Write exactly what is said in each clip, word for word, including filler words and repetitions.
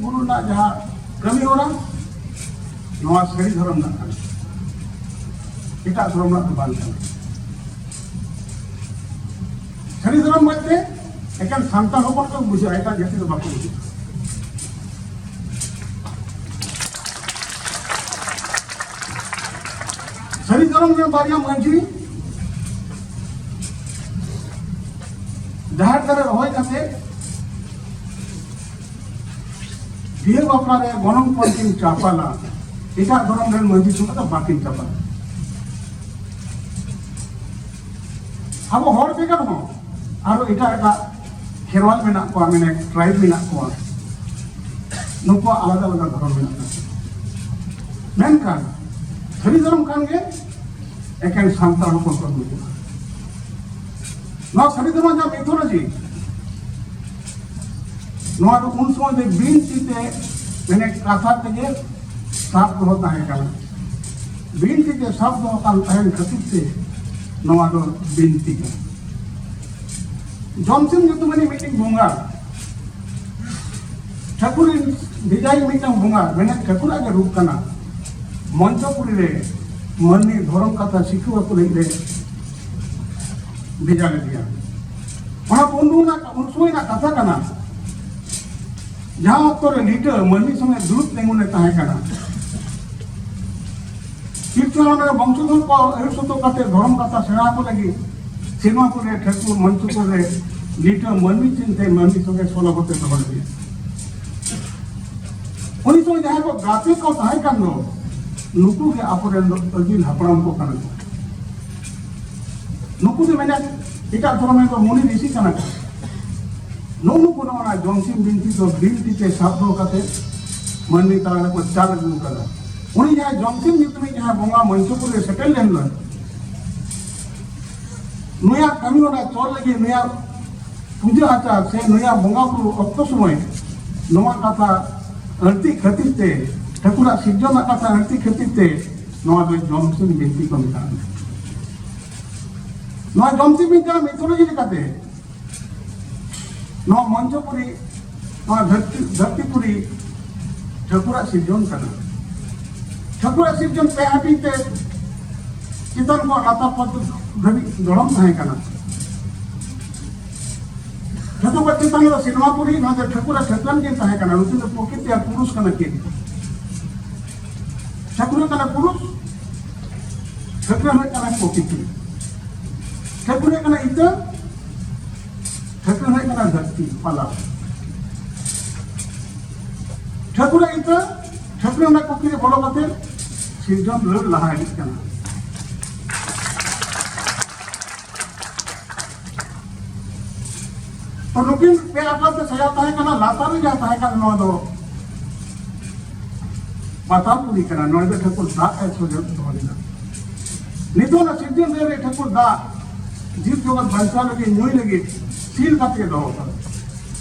ᱜᱩᱨᱩ ᱨᱮᱱᱟᱜ ᱡᱟᱦᱟᱸ ᱠᱟᱹᱢᱤ ᱦᱚᱨᱟ, ᱱᱚᱣᱟ ᱥᱟᱹᱨᱤ ᱫᱷᱚᱨᱚᱢ ᱨᱮᱱᱟᱜ ᱠᱟᱱᱟ, ᱮᱴᱟᱜ ᱫᱷᱚᱨᱚᱢ ᱨᱮᱱᱟᱜ ᱫᱚ ᱵᱟᱝ ᱠᱟᱱᱟ᱾ ᱥᱟᱹᱨᱤ ᱫᱷᱚᱨᱚᱢ ᱢᱮᱱᱛᱮ ᱮᱠᱮᱱ ᱥᱟᱱᱛᱟᱲ ᱦᱚᱯᱚᱱ ᱠᱚ ᱵᱩᱡᱷᱟᱹᱜᱼᱟ, ᱮᱴᱟᱜ ᱡᱟᱹᱛᱤ ᱫᱚ ᱵᱟᱠᱚ ᱵᱩᱡᱷᱟᱹᱜᱼᱟ᱾ ᱥᱟᱹᱨᱤ ᱫᱷᱚᱨᱚᱢ ᱨᱮᱱ ᱵᱟᱨᱭᱟ ᱢᱟᱹᱡᱷᱤ ᱡᱟᱦᱮᱨ ᱫᱟᱨᱮ ᱨᱚᱦᱚᱭ ᱠᱟᱛᱮ ᱵᱤᱦᱟᱹ ᱵᱟᱯᱞᱟ ᱨᱮ ᱜᱚᱱᱚᱝ ᱯᱚᱱ ᱠᱤᱱ ᱪᱟᱯᱟᱞᱟ, ᱮᱴᱟᱜ ᱫᱷᱚᱨᱚᱢ ᱨᱮᱱ ᱢᱟᱹᱡᱷᱤ ᱥᱚᱸᱜᱮ ᱫᱚ ᱵᱟᱹᱠᱤᱱ ᱪᱟᱯᱟᱞᱟ᱾ ᱟᱵᱚ ᱦᱚᱲ ᱵᱷᱮᱜᱟᱨ ᱦᱚᱸ ᱟᱨᱚ ᱮᱴᱟᱜ ᱮᱴᱟᱜ ᱠᱷᱮᱨᱣᱟᱞ ᱢᱮᱱᱟᱜ ᱠᱚᱣᱟ, ᱢᱟᱱᱮ ᱴᱨᱟᱭᱤᱵᱽ ᱢᱮᱱᱟᱜ ᱠᱚᱣᱟ, ᱱᱩᱠᱩᱣᱟᱜ ᱟᱞᱟᱫᱟ ᱟᱞᱟᱫᱟ ᱫᱷᱚᱨᱚᱢ ᱢᱮᱱᱟᱜ ᱛᱟᱠᱚᱣᱟ᱾ ᱢᱮᱱᱠᱷᱟᱱ ᱥᱟᱹᱨᱤ ᱫᱷᱚᱨᱚᱢ ᱠᱷᱟᱱ ᱜᱮ ᱮᱠᱮᱱ ᱥᱟᱱᱛᱟᱲ ᱦᱚᱯᱚᱱ ᱠᱚ ᱦᱩᱭᱩᱜᱼᱟ᱾ ᱱᱚᱣᱟ ᱥᱟᱹᱨᱤ ᱫᱷᱚᱨᱚᱢ ᱡᱟᱦᱟᱸ ᱢᱤᱛᱷᱳᱞᱚᱡᱤ, ᱱᱚᱣᱟ ᱫᱚ ᱩᱱ ᱥᱚᱢᱚᱭ ᱫᱚ ᱵᱤᱱᱛᱤ ᱛᱮ, ᱢᱟᱱᱮ ᱠᱟᱛᱷᱟ ᱛᱮᱜᱮ ᱥᱟᱵ ᱫᱚᱦᱚ ᱛᱟᱦᱮᱸ ᱠᱟᱱᱟ᱾ ᱵᱤᱱᱛᱤ ᱛᱮ ᱥᱟᱵ ᱫᱚᱦᱚ ᱠᱟᱱ ᱛᱟᱦᱮᱱ ᱠᱷᱟᱹᱛᱤᱨ ᱛᱮ ᱱᱚᱣᱟ ᱫᱚ ᱵᱤᱱᱛᱤ ᱠᱟᱱᱟ᱾ ᱡᱚᱢᱥᱤᱢ ᱧᱩᱛᱩᱢᱟᱱᱤᱡ ᱢᱤᱫᱴᱤᱡ ᱵᱚᱸᱜᱟ, ᱴᱷᱟᱹᱠᱩᱨᱤᱱ ᱵᱷᱮᱡᱟᱭᱤᱡ ᱢᱤᱫᱴᱟᱝ ᱵᱚᱸᱜᱟ, ᱢᱮᱱᱮᱫ ᱴᱷᱟᱹᱠᱩᱨᱟᱜ ᱜᱮ ᱨᱩᱯ ᱠᱟᱱᱟ᱾ ᱢᱚᱧᱪᱚᱯᱩᱨᱤ ᱨᱮ ᱢᱟᱹᱱᱢᱤ ᱫᱷᱚᱨᱚᱢ ᱠᱟᱛᱷᱟ ᱥᱤᱠᱷᱟᱹᱣ ᱟᱠᱚ ᱞᱟᱹᱜᱤᱫ ᱮ ᱵᱷᱮᱡᱟ ᱞᱮᱫᱮᱭᱟ᱾ ᱚᱱᱟ ᱫᱚ ᱩᱱ ᱨᱮᱱᱟᱜ, ᱩᱱ ᱥᱚᱢᱚᱭ ᱨᱮᱱᱟᱜ ᱠᱟᱛᱷᱟ ᱠᱟᱱᱟ, ᱡᱟᱦᱟᱸ ᱚᱠᱛᱚ ᱨᱮ ᱞᱤᱴᱟᱹ ᱢᱟᱹᱱᱢᱤ ᱥᱚᱸᱜᱮ ᱫᱩᱲᱩᱵ ᱛᱤᱸᱜᱩᱱᱮ ᱛᱟᱦᱮᱸ ᱠᱟᱱᱟ᱾ ᱛᱤᱨᱛᱷᱚ ᱚᱸᱰᱮ ᱵᱚᱝᱥᱚᱫᱷᱚᱨ ᱠᱚ ᱟᱹᱭᱩᱨ ᱥᱚᱛᱚ ᱠᱟᱛᱮ ᱫᱷᱚᱨᱚᱢ ᱠᱟᱛᱷᱟ ᱥᱮᱬᱟ ᱠᱚ ᱞᱟᱹᱜᱤᱫ ᱥᱮᱨᱢᱟ ᱯᱩᱨᱤ ᱨᱮ ᱴᱷᱟᱹᱠᱩᱨ ᱢᱚᱧᱪᱚᱯᱩᱨ ᱨᱮ ᱞᱤᱴᱟᱹ ᱢᱟᱹᱱᱢᱤ ᱪᱤᱱᱛᱮ ᱢᱟᱹᱱᱢᱤ ᱥᱚᱸᱜᱮ ᱥᱚᱞᱚ ᱠᱟᱛᱮ ᱫᱚᱦᱚ ᱞᱮᱫᱮᱭᱟ᱾ ᱩᱱᱤ ᱥᱚᱸᱜᱮ ᱡᱟᱦᱟᱸᱭ ᱠᱚ ᱜᱟᱛᱮ ᱠᱚ ᱛᱟᱦᱮᱸ ᱠᱟᱱ ᱫᱚ, ᱱᱩᱠᱩ ᱜᱮ ᱟᱵᱚᱨᱮᱱ ᱫᱚ ᱟᱹᱜᱤᱞ ᱦᱟᱯᱲᱟᱢ ᱠᱚ ᱠᱟᱱᱟ ᱠᱚ᱾ ᱱᱩᱠᱩ ᱫᱚ ᱢᱮᱱᱟ ᱮᱴᱟᱜ ᱫᱷᱚᱨᱚᱢ ᱨᱮᱱ ᱫᱚ ᱢᱩᱱᱤ ᱨᱤᱥᱤ ᱠᱟᱱᱟ ᱠᱚ᱾ ᱱᱩᱜᱼᱩ ᱱᱩᱠᱩ ᱱᱚᱜᱼᱚ ᱱᱟ ᱡᱚᱢᱥᱤᱢ ᱵᱤᱱᱛᱤ ᱫᱚ ᱵᱤᱱᱛᱤ ᱛᱮ ᱥᱟᱵ ᱫᱚᱦᱚ ᱠᱟᱛᱮ ᱢᱟᱹᱱᱢᱤ ᱛᱟᱞᱟ ᱨᱮᱠᱚ ᱪᱟᱞ ᱟᱹᱜᱩ ᱟᱠᱟᱫᱟ᱾ ᱩᱱᱤ ᱡᱟᱦᱟᱸᱭ ᱡᱚᱢᱥᱤᱢ ᱧᱩᱛᱩᱢᱤᱡ ᱡᱟᱦᱟᱸᱭ ᱵᱚᱸᱜᱟ ᱢᱚᱧᱪᱚᱯᱩᱨ ᱨᱮ ᱥᱮᱴᱮᱨ ᱞᱮᱱ ᱫᱚ, ᱱᱩᱭᱟᱜ ᱠᱟᱹᱢᱤ ᱦᱚᱨᱟ ᱪᱚᱞ ᱞᱟᱹᱜᱤᱫ, ᱱᱩᱭᱟᱜ ᱯᱩᱡᱟᱹ ᱟᱪᱟᱨ ᱥᱮ ᱱᱩᱭᱟᱜ ᱵᱚᱸᱜᱟ ᱵᱩᱨᱩ ᱚᱠᱛᱚ ᱥᱚᱢᱚᱭ ᱱᱚᱣᱟ ᱠᱟᱛᱷᱟ ᱟᱹᱲᱛᱤ ᱠᱷᱟᱹᱛᱤᱨ ᱛᱮ, ᱴᱷᱟᱹᱠᱩᱨᱟᱜ ᱥᱤᱨᱡᱚᱱᱟᱜ ᱠᱟᱛᱷᱟ ᱟᱹᱲᱛᱤ ᱠᱷᱟᱹᱛᱤᱨ ᱛᱮ ᱱᱚᱣᱟ ᱫᱚ ᱡᱚᱢᱥᱤᱢ ᱵᱤᱱᱛᱤ ᱠᱚ ᱢᱮᱛᱟᱜᱼᱟ᱾ ᱱᱚᱣᱟ ᱡᱚᱢᱥᱤᱢ ᱵᱤᱱᱛᱤ ᱢᱤᱛᱷᱳᱞᱚᱡᱤ ᱞᱮᱠᱟᱛᱮ ᱱᱚᱣᱟ ᱢᱚᱧᱪᱚᱯᱩᱨᱤ ᱱᱚᱣᱟ ᱫᱷᱟᱹᱨᱛᱤ, ᱫᱷᱟᱹᱨᱛᱤ ᱯᱩᱨᱤ ᱴᱷᱟᱹᱠᱩᱨᱟᱜ ᱥᱤᱨᱡᱚᱱ ᱠᱟᱱᱟ᱾ ᱴᱷᱟᱹᱠᱩᱨᱟᱜ ᱥᱤᱨᱡᱚᱱ ᱯᱮ ᱦᱟᱹᱴᱤᱧ ᱛᱮ ᱪᱮᱛᱟᱱ ᱠᱷᱚᱱ ᱞᱟᱛᱟᱨ ᱯᱚᱨᱡᱚᱱᱛᱚ ᱫᱷᱟᱹᱵᱤᱡ ᱫᱚᱲᱚᱢ ᱛᱟᱦᱮᱸ ᱠᱟᱱᱟ᱾ ᱡᱷᱚᱛᱚ ᱠᱷᱚᱱ ᱪᱮᱛᱟᱱ ᱨᱮ ᱥᱮᱨᱢᱟ ᱯᱩᱨᱤ, ᱱᱚᱣᱟ ᱫᱚ ᱴᱷᱟᱹᱠᱩᱨ ᱟᱨ ᱴᱷᱟᱹᱠᱨᱟᱹᱱ ᱠᱤᱱ ᱛᱟᱦᱮᱸ ᱠᱟᱱᱟ᱾ ᱱᱩᱠᱤᱱ ᱫᱚ ᱯᱨᱚᱠᱨᱤᱛᱤ ᱟᱨ ᱯᱩᱨᱩᱥ ᱠᱟᱱᱟ ᱠᱤᱱ᱾ ᱴᱷᱟᱹᱠᱩᱨ ᱦᱩᱭᱩᱜ ᱠᱟᱱᱟ ᱯᱩᱨᱩᱥ, ᱴᱷᱟᱹᱠᱨᱟᱹᱱ ᱦᱩᱭᱩᱜ ᱠᱟᱱᱟ ᱯᱨᱚᱠᱨᱤᱛᱤ, ᱴᱷᱟᱹᱠᱩᱨ ᱦᱩᱭᱩᱜ ᱠᱟᱱᱟ ᱤᱛᱟᱹ, ᱴᱷᱟᱹᱠᱨᱟᱹᱱ ᱦᱩᱭᱩᱜ ᱠᱟᱱᱟ ᱫᱷᱟᱹᱨᱛᱤ ᱯᱟᱞᱟ᱾ ᱴᱷᱟᱹᱠᱩᱨᱟᱜ ᱤᱛᱟᱹ, ᱴᱷᱟᱹᱠᱨᱟᱹᱱ ᱨᱮᱱᱟᱜ ᱠᱩᱠᱷᱤ ᱨᱮ ᱵᱚᱞᱚ ᱠᱟᱛᱮ ᱥᱤᱨᱡᱚᱱ ᱨᱟᱹᱲ ᱞᱟᱦᱟ ᱤᱫᱤᱜ ᱠᱟᱱᱟ᱾ ᱛᱚ, ᱱᱩᱠᱤᱱ ᱯᱮ ᱟᱠᱟᱞ ᱛᱮ ᱥᱟᱡᱟᱣ ᱛᱟᱦᱮᱸ ᱠᱟᱱᱟ, ᱞᱟᱛᱟᱨ ᱨᱮ ᱡᱟᱦᱟᱸ ᱛᱟᱦᱮᱸ ᱠᱟᱱᱟ, ᱱᱚᱣᱟ ᱫᱚ ᱯᱟᱛᱟᱞ ᱯᱩᱨᱤ ᱠᱟᱱᱟ᱾ ᱱᱚᱰᱮ ᱫᱚ ᱴᱷᱟᱹᱠᱩᱨ ᱫᱟᱜ ᱮ ᱥᱚᱡᱚᱜ ᱫᱚᱦᱚ ᱞᱮᱫᱟ᱾ ᱱᱤᱛᱚᱜ ᱚᱱᱟ ᱥᱤᱨᱡᱚᱱ ᱨᱮ ᱴᱷᱟᱹᱠᱩᱨ ᱫᱟᱜ ᱡᱤᱵ ᱡᱚᱜᱚᱛ ᱵᱟᱧᱪᱟᱣ ᱞᱟᱹᱜᱤᱫ ᱧᱩᱭ ᱞᱟᱹᱜᱤᱫ ᱥᱤᱞ ᱠᱟᱛᱮ ᱫᱚᱦᱚ ᱠᱟᱫᱟ᱾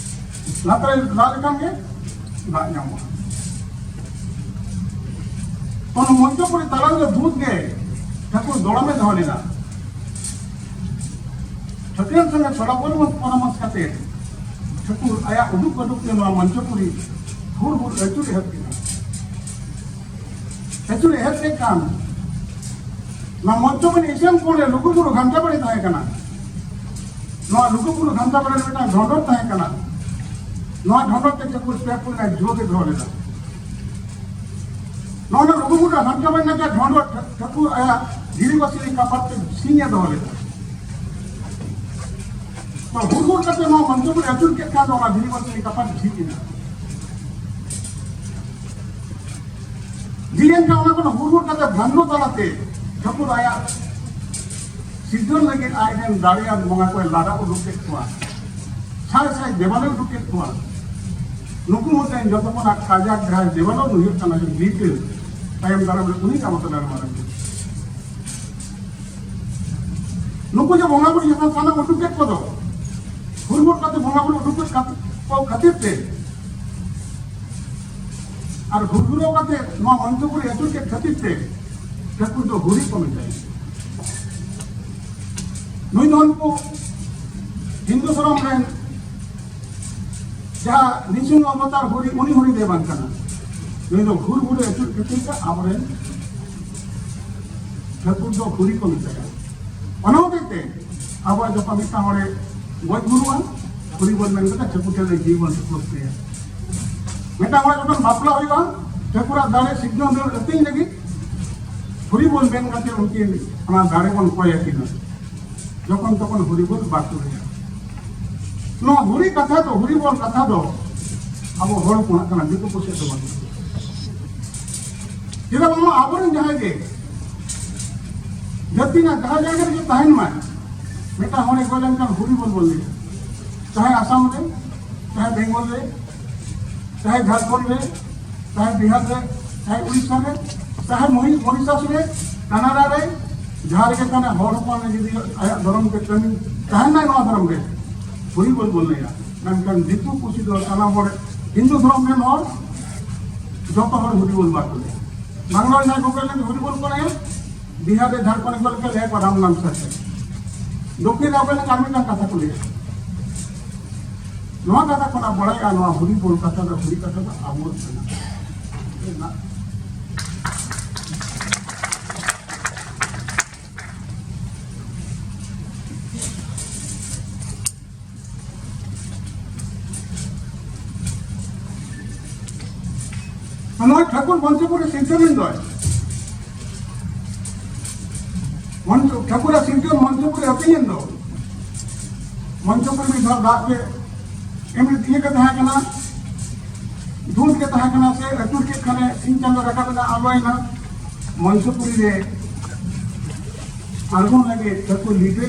ᱞᱟᱛᱟᱨ ᱨᱮ ᱫᱟᱜ ᱞᱮᱠᱷᱟᱱ ᱜᱮ ᱫᱟᱜ ᱧᱟᱢᱚᱜᱼᱟ᱾ ᱚᱱᱟ ᱢᱚᱧᱪᱚᱯᱩᱨᱤ ᱛᱟᱞᱟ ᱨᱮ ᱫᱩᱫᱷ ᱜᱮ ᱴᱷᱟᱹᱠᱩᱨ ᱫᱚᱲᱚᱢᱮ ᱫᱚᱦᱚ ᱞᱮᱫᱟ᱾ ᱴᱷᱟᱹᱠᱨᱟᱹᱱ ᱥᱚᱸᱜᱮ ᱥᱚᱲᱟ ᱯᱚᱨᱟᱢᱚᱥ ᱠᱟᱛᱮ ᱴᱷᱟᱹᱠᱩᱨ ᱟᱭᱟᱜ ᱩᱰᱩᱠ ᱩᱰᱩᱠ ᱛᱮ ᱱᱚᱣᱟ ᱢᱚᱧᱪᱚᱯᱩᱨᱤ ᱦᱩᱲ ᱦᱩᱲ ᱟᱹᱪᱩᱨ ᱮᱦᱚᱵ ᱠᱮᱫᱟ᱾ ᱟᱹᱪᱩᱨ ᱮᱦᱚᱵ ᱠᱮᱫ ᱠᱷᱟᱱ ᱱᱚᱣᱟ ᱢᱚᱧᱪᱚᱯᱩᱨᱤ ᱤᱥᱟᱹᱱ ᱠᱚᱬ ᱨᱮ ᱞᱩᱜᱩᱵᱩᱨᱩ ᱜᱷᱟᱱᱴᱟ ᱵᱟᱲᱮ ᱛᱟᱦᱮᱸ ᱠᱟᱱᱟ᱾ ᱱᱚᱣᱟ ᱞᱩᱜᱩᱵᱩᱨᱩ ᱜᱷᱟᱱᱴᱟ ᱵᱟᱲᱮ ᱨᱮ ᱢᱤᱫᱴᱟᱝ ᱰᱷᱚᱸᱰᱚᱨ ᱛᱟᱦᱮᱸ ᱠᱟᱱᱟ᱾ ᱱᱚᱣᱟ ᱰᱷᱚᱸᱰᱚᱨ ᱛᱮ ᱴᱷᱟᱹᱠᱩᱨ ᱯᱮ ᱯᱩᱱᱭᱟ ᱡᱩᱣᱟᱹᱜ ᱮ ᱫᱚᱦᱚ ᱞᱮᱫᱟ᱾ ᱱᱚᱣᱟ ᱞᱩᱜᱩᱵᱩᱨᱩ ᱜᱷᱟᱱᱴᱟ ᱵᱟᱲᱮ ᱨᱮᱱᱟᱜ ᱰᱷᱚᱸᱰᱚᱨ ᱴᱷᱟᱹᱠᱩᱨ ᱟᱭᱟᱜ ᱫᱷᱤᱨᱤ ᱵᱟᱹᱥᱤ ᱠᱟᱯᱟᱨ ᱛᱮ ᱥᱤᱧ ᱮ ᱫᱚᱦᱚ ᱞᱮᱫᱟ᱾ ᱛᱚ, ᱦᱩᱲ ᱦᱩᱲ ᱠᱟᱛᱮ ᱱᱚᱣᱟ ᱢᱚᱧᱪᱚᱯᱩᱨᱤ ᱟᱹᱪᱩᱨ ᱠᱮᱫ ᱠᱷᱟᱱ ᱫᱚ ᱚᱱᱟ ᱫᱷᱤᱨᱤ ᱵᱟᱹᱥᱤ ᱠᱟᱯᱟᱨ ᱡᱷᱤᱡ ᱮᱱᱟ᱾ ᱡᱤᱞᱮᱱ ᱠᱷᱟᱱ ᱚᱱᱟ ᱠᱷᱚᱱ ᱦᱩᱲ ᱦᱩᱲ ᱠᱟᱛᱮ ᱵᱷᱨᱟᱱᱰᱚ ᱛᱟᱞᱟᱛᱮ ᱴᱷᱟᱹᱠᱩᱨ ᱟᱭᱟᱜ ᱥᱤᱨᱡᱚᱱ ᱞᱟᱹᱜᱤᱫ ᱟᱡᱨᱮᱱ ᱫᱟᱲᱮᱭᱟᱱ ᱵᱚᱸᱜᱟ ᱠᱚᱭ ᱞᱟᱜᱟ ᱩᱰᱩᱠ ᱠᱮᱫ ᱠᱚᱣᱟ᱾ ᱥᱟᱭ ᱥᱟᱭ ᱫᱮᱵᱟᱞᱮ ᱩᱰᱩᱠ ᱠᱮᱫ ᱠᱚᱣᱟ᱾ ᱱᱩᱠᱩ ᱢᱩᱫᱽᱨᱮ ᱡᱚᱛᱚ ᱠᱷᱚᱱᱟᱜ ᱠᱟᱡᱟᱠ ᱡᱟᱦᱟᱸᱭ ᱫᱮᱵᱟᱞᱳ ᱩᱱᱤ ᱦᱩᱭᱩᱜ ᱠᱟᱱᱟ ᱞᱤᱴᱟᱹ᱾ ᱛᱟᱭᱚᱢ ᱫᱟᱨᱟᱢ ᱨᱮ ᱩᱱᱤ ᱠᱟᱢᱚᱛ ᱞᱮᱱᱟ ᱢᱟᱨᱟᱝ ᱵᱩᱨᱩ᱾ ᱱᱩᱠᱩ ᱡᱮ ᱵᱚᱸᱜᱟ ᱵᱩᱨᱩ ᱡᱚᱛᱚ ᱥᱟᱱᱟᱢ ᱩᱰᱩᱠ ᱠᱮᱫ ᱠᱚᱫᱚ, ᱦᱩᱲ ᱦᱩᱲ ᱠᱟᱛᱮ ᱵᱚᱸᱜᱟ ᱵᱩᱨᱩ ᱩᱰᱩᱠ ᱠᱮᱫ ᱠᱷᱟᱹᱛᱤᱨ ᱛᱮ, ᱟᱨ ᱦᱩᱲ ᱦᱩᱲᱟᱹᱣ ᱠᱟᱛᱮ ᱱᱚᱣᱟ ᱢᱚᱧᱪᱚᱯᱩᱨᱤ ᱟᱹᱪᱩᱨ ᱠᱮᱫ ᱠᱷᱟᱹᱛᱤᱨ ᱛᱮ ᱴᱷᱟᱹᱠᱩᱨ ᱫᱚ ᱦᱩᱨᱤ ᱠᱚ ᱢᱮᱛᱟᱭᱟ᱾ ᱱᱩᱭ ᱫᱚ ᱩᱱᱠᱩ ᱦᱤᱱᱫᱩ ᱫᱷᱚᱨᱚᱢ ᱨᱮᱱ ᱱᱤᱥᱩᱱ ᱚᱵᱚᱛᱟᱨ ᱦᱩᱨᱤ, ᱩᱱᱤ ᱦᱩᱨᱤ ᱫᱮ ᱵᱟᱝ ᱠᱟᱱᱟ᱾ ᱱᱩᱭ ᱫᱚ ᱦᱩᱨ ᱦᱩᱨᱤ ᱟᱹᱪᱩᱨ ᱠᱷᱟᱹᱛᱤᱨ ᱛᱮ ᱟᱵᱚᱨᱮᱱ ᱴᱷᱟᱹᱠᱩᱨ ᱫᱚ ᱦᱩᱨᱤ ᱠᱚ ᱢᱮᱛᱟᱭᱟ᱾ ᱚᱱᱟ ᱦᱚᱛᱮᱡ ᱛᱮ ᱟᱵᱚᱣᱟᱜ ᱡᱚᱠᱷᱚᱱ ᱢᱤᱫᱴᱟᱝ ᱦᱚᱲᱮ ᱜᱚᱡ ᱜᱩᱨᱩᱜᱼᱟ, ᱦᱩᱨᱤ ᱵᱚᱱ ᱢᱮᱱ ᱠᱟᱛᱮ ᱴᱷᱟᱹᱠᱩᱨ ᱴᱷᱮᱱ ᱞᱮ ᱡᱤᱣᱤ ᱵᱚᱱ ᱥᱩᱯᱩᱨᱫ ᱛᱟᱭᱟ᱾ ᱢᱤᱫᱴᱟᱝ ᱦᱚᱲᱟᱜ ᱡᱚᱠᱷᱚᱱ ᱵᱟᱯᱞᱟ ᱦᱩᱭᱩᱜᱼᱟ, ᱴᱷᱟᱹᱠᱩᱨᱟᱜ ᱫᱟᱲᱮ ᱥᱤᱨᱡᱚᱱ ᱫᱟᱲᱮ ᱟᱹᱛᱤᱧ ᱞᱟᱹᱜᱤᱫ ᱦᱩᱨᱤ ᱵᱚᱱ ᱢᱮᱱ ᱠᱟᱛᱮ ᱩᱱᱠᱤᱱ ᱚᱱᱟ ᱫᱟᱲᱮ ᱵᱚᱱ ᱠᱚᱭ ᱟᱹᱠᱤᱱᱟ᱾ ᱡᱚᱠᱷᱚᱱ ᱛᱚᱠᱷᱚᱱ ᱦᱩᱨᱤ ᱵᱚᱞ ᱵᱟᱠᱚ ᱞᱟᱹᱭᱟ᱾ ᱱᱚᱣᱟ ᱦᱩᱨᱤ ᱠᱟᱛᱷᱟ ᱫᱚ, ᱦᱩᱨᱤ ᱵᱚᱞ ᱠᱟᱛᱷᱟ ᱫᱚ ᱟᱵᱚ ᱦᱚᱲ ᱦᱚᱯᱚᱱᱟᱜ ᱠᱟᱱᱟ, ᱫᱤᱠᱩ ᱯᱩᱥᱤ ᱫᱚ ᱵᱟᱝ᱾ ᱪᱮᱫᱟᱜ ᱵᱟᱝᱢᱟ ᱟᱵᱚᱨᱮᱱ ᱡᱟᱦᱟᱸᱭ ᱜᱮ ᱡᱟᱹᱛᱤ ᱨᱮᱱᱟᱜ ᱡᱟᱦᱟᱸ ᱡᱟᱭᱜᱟ ᱨᱮᱜᱮ ᱛᱟᱦᱮᱱ ᱢᱟᱭ, ᱢᱤᱫᱴᱟᱝ ᱦᱚᱲᱮ ᱜᱚᱡ ᱞᱮᱱᱠᱷᱟᱱ ᱦᱩᱨᱤ ᱵᱚᱞ ᱵᱚᱱ ᱞᱟᱹᱭᱟ᱾ ᱪᱟᱦᱮ ᱟᱥᱟᱢ ᱨᱮ, ᱪᱟᱦᱮ ᱵᱮᱝᱜᱚᱞ ᱨᱮ, ᱪᱟᱦᱮ ᱡᱷᱟᱲᱠᱷᱚᱸᱰ ᱨᱮ, ᱪᱟᱦᱮ ᱵᱤᱦᱟᱨ ᱨᱮ, ᱪᱟᱦᱮ ᱩᱲᱤᱥᱥᱟ ᱨᱮ, ᱪᱟᱦᱮ ᱢᱚᱦᱤ-, ᱢᱚᱨᱤᱥᱟᱥ ᱨᱮ, ᱠᱟᱱᱟᱰᱟ ᱨᱮ, ᱡᱟᱦᱟᱸ ᱨᱮᱜᱮ ᱛᱟᱦᱮᱱᱟ, ᱦᱚᱲ ᱦᱚᱯᱚᱱ ᱨᱮ ᱡᱩᱫᱤ ᱟᱭᱟᱜ ᱫᱷᱚᱨᱚᱢ ᱛᱮ ᱠᱟᱹᱢᱤ ᱛᱟᱦᱮᱱᱟᱭ ᱱᱚᱣᱟ ᱫᱷᱚᱨᱚᱢ ᱨᱮ, ᱦᱩᱨᱤ ᱵᱚᱞ ᱵᱚᱱ ᱞᱟᱹᱭᱟ᱾ ᱢᱮᱱᱠᱷᱟᱱ ᱫᱤᱠᱩ ᱯᱩᱥᱤ ᱫᱚ ᱥᱟᱱᱟᱢ ᱦᱚᱲ, ᱦᱤᱱᱫᱩ ᱫᱷᱚᱨᱚᱢ ᱨᱮᱱ ᱦᱚᱲ ᱡᱚᱛᱚ ᱦᱚᱲ ᱦᱩᱨᱤ ᱵᱚᱞ ᱵᱟᱠᱚ ᱞᱟᱹᱭᱟ᱾ ᱵᱟᱝᱞᱟ ᱨᱮᱱᱟᱜ ᱜᱚᱜᱚ ᱞᱟᱹᱜᱤᱫ ᱦᱩᱨᱤ ᱵᱚᱞ ᱠᱚ ᱞᱟᱹᱭᱟ, ᱵᱤᱦᱟᱨ ᱨᱮ, ᱡᱷᱟᱲᱠᱷᱚᱸᱰ ᱨᱮ ᱞᱟᱹᱭᱟ ᱠᱚ ᱨᱟᱢ ᱱᱟᱢ ᱥᱟᱛᱮ, ᱫᱚᱠᱠᱷᱤᱱ ᱨᱮ ᱚᱠᱟ ᱞᱮᱠᱟ ᱟᱨ ᱢᱤᱫᱴᱟᱝ ᱠᱟᱛᱷᱟ ᱠᱚ ᱞᱟᱹᱭᱟ᱾ ᱱᱚᱣᱟ ᱠᱟᱛᱷᱟ ᱠᱷᱚᱱᱟᱜ ᱵᱟᱲᱟᱭᱚᱜᱼᱟ, ᱱᱚᱣᱟ ᱦᱩᱨᱤ ᱵᱚᱞ ᱠᱟᱛᱷᱟ ᱫᱚ, ᱦᱩᱨᱤ ᱠᱟᱛᱷᱟ ᱫᱚ ᱟᱵᱚ ᱠᱟᱱᱟ᱾ ᱱᱚᱣᱟ ᱴᱷᱟᱹᱠᱩᱨ ᱢᱚᱧᱪᱚᱯᱩᱨᱤ ᱥᱤᱨᱡᱚᱱ ᱮᱱ ᱫᱚᱭ, ᱢᱚᱧᱪᱚ-, ᱴᱷᱟᱹᱠᱩᱨᱟᱜ ᱥᱤᱨᱡᱚᱱ ᱢᱚᱧᱪᱚᱯᱩᱨᱤ ᱟᱹᱛᱤᱧ ᱮᱱ ᱫᱚ, ᱢᱚᱧᱪᱚᱯᱩᱨᱤ ᱢᱤᱫ ᱫᱷᱟᱣ ᱫᱟᱜ ᱜᱮ ᱮᱢᱱᱤ ᱤᱭᱟᱹ ᱜᱮ ᱛᱟᱦᱮᱸ ᱠᱟᱱᱟ, ᱫᱷᱩᱸᱛ ᱜᱮ ᱛᱟᱦᱮᱸ ᱠᱟᱱᱟ, ᱥᱮ ᱟᱹᱪᱩᱨ ᱠᱮᱫ ᱠᱷᱟᱱᱮ ᱥᱤᱧ ᱪᱟᱸᱫᱚ ᱨᱟᱠᱟᱵ ᱮᱱᱟ, ᱟᱞᱚᱭᱮᱱᱟ᱾ ᱢᱚᱧᱪᱚᱯᱩᱨᱤ ᱨᱮ ᱟᱬᱜᱚᱱ ᱞᱟᱹᱜᱤᱫ ᱴᱷᱟᱹᱠᱩᱨ ᱞᱤᱴᱟᱹ